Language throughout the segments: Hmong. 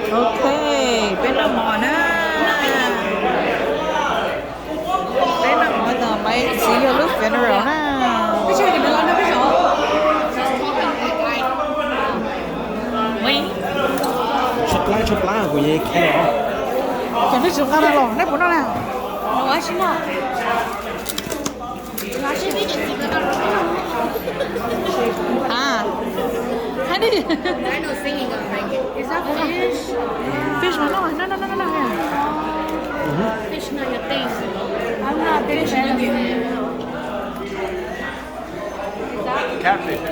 Ok, peb noj mov na. Peb noj mov ntawm Maiv txiv yawg lub funeral na. Tshuav plab, tshuav plab kuv yeej khe os. Cov nej tsis nqa na los nej puas noj na? Ah, hais di. Is that fish? Fish, no, no, no, no, no, no, no. Fish not your thing. I'm not a big fan of fish. Catfish.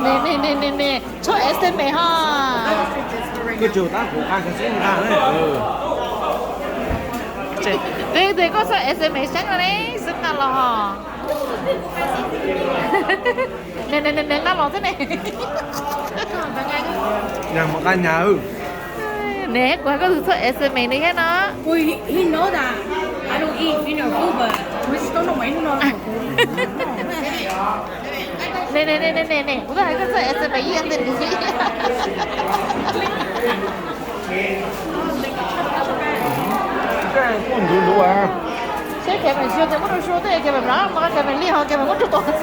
Ne, ne, ne, ne, ne, txhob S M A ho. Koj tsis tab kuv nqa xwb nqa na. Twb tias koj txhob S M A xeeb no ne, xwb nqa los ho. Ne, ne, ne, ne, nqa los thiab ne. Yog mus nqa nyag. Ne, kuv hais koj tus txhob S M A nws thiab no. He knows that I don't eat finger food, but kuv tsis tau noj mas ib hnub no. Ne, ne, ne, ne, ne, ne, kuv twb hais koj txhob S M A ib yam li nws. Kuj ntuv ntuv. Seb Kevin tsis yog tias muab rau Sua tej, Kevin mlab mas Kevin li ho Kevin muab rau tus.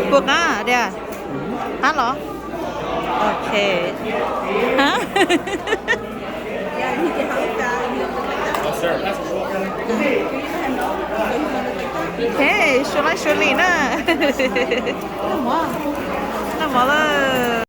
Puas qab tias? Qab los? Ok. Hey, Sua laib Sua li na. Noj mov lawm.